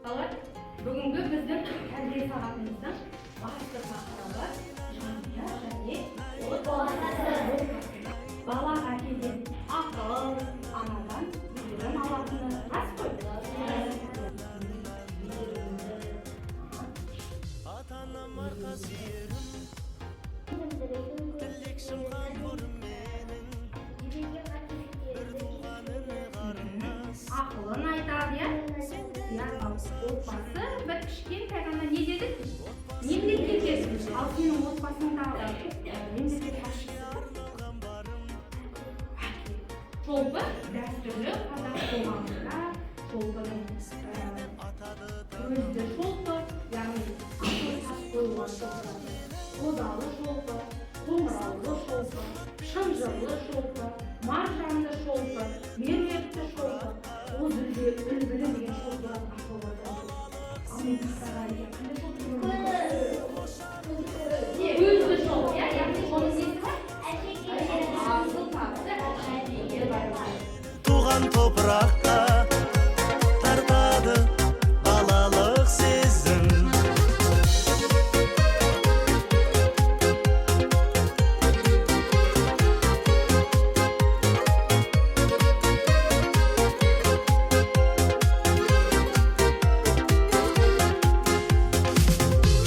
Балалар, бүгінгі біздің тәрбие сағатымыздың басты тақырыбы — жанұя және отбасы. Бала әкеден ақыл, анадан мейірім алатыны рас қой. Мейірімді. Ата-анам арқа сүйерім, тілекшім, қамқорым менің, бір туған іні қарындас. Ақылын айтады, иә. Иә, ал отбасы бір кішкентай ғана не дедік? Мемлекет дедік. Ал сенің отбасыңдағы мемлекет басшысы кім? Әке. Шолпы дәстүрлі қазақ қоғамында шолпының көзді шолпы, яғни асыл тас қойылған шолпы, қозалы шолпы, қоңыраулы шолпы, шынжырлы шолпы, маржанды шолпы, меруертті шолпы, қоз үлгілі деген шолпылар аталады. Ал мен тақтаға қандай шолпы? Көзді шолпы, иә, яғни оның несі бар? Асыл тасты әшекейі бар. Туған топыраққа тартады балалық сезім.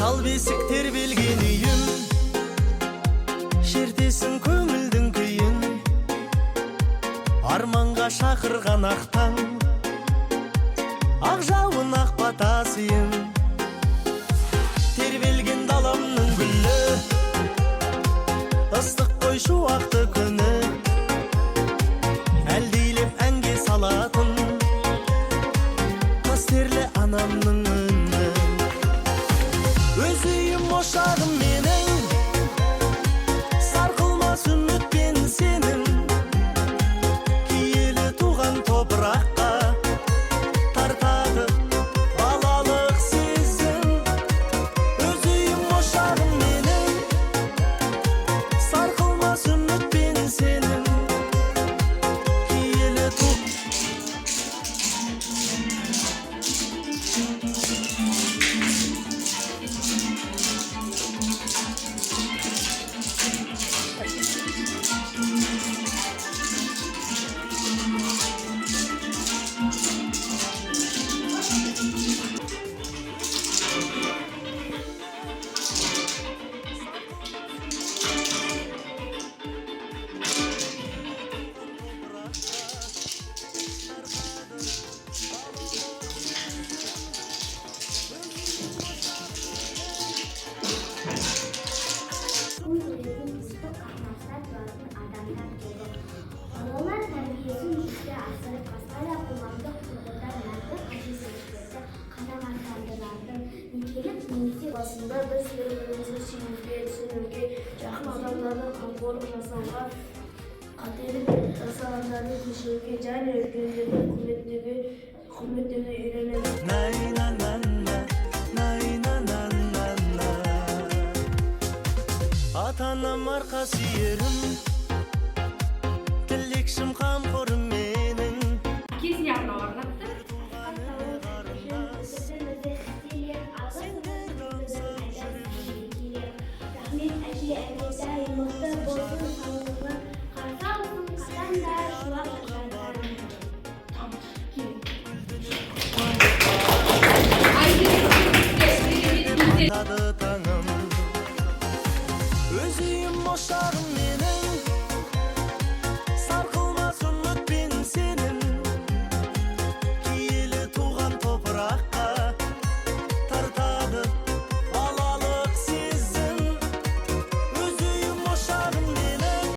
Тал бесік тербелген үйім, шертесің көңілдің күйін, арманға шақырған ақ таң, ақ жауын, ақ бата сыйың. Тербелген даламның гүлі, ыстық қой шуақты күні, әлдилеп әнге салатын қастерлі анамның үні. Өз үйім, ошағым менің, сарқылмас үміт пен сенім, киелі туған топыраққа тартады балалық сезім. Өз үйім, ошағым менің, сарқылмас үміт пен сенім, киелі ту Өздерінің туыстық қатынаста тұратын адамдар тобы. Балалар тәрбиесін жүзеге асырып, басқа да қоғамдық тұрғыда мәнді қажеттіліктерді қанағаттандыратын некелік немесе Басында біз бір-бірімізді сүюге, түсінуге, жақын адамдарды қамқорлық жасауға, қателік жасағандарды кешіруге және үлкендерді құрметтеуді үйренеміз. Най на на на, най на на на на. Ата анам арқа сүйерім, тілекшім, қамқор.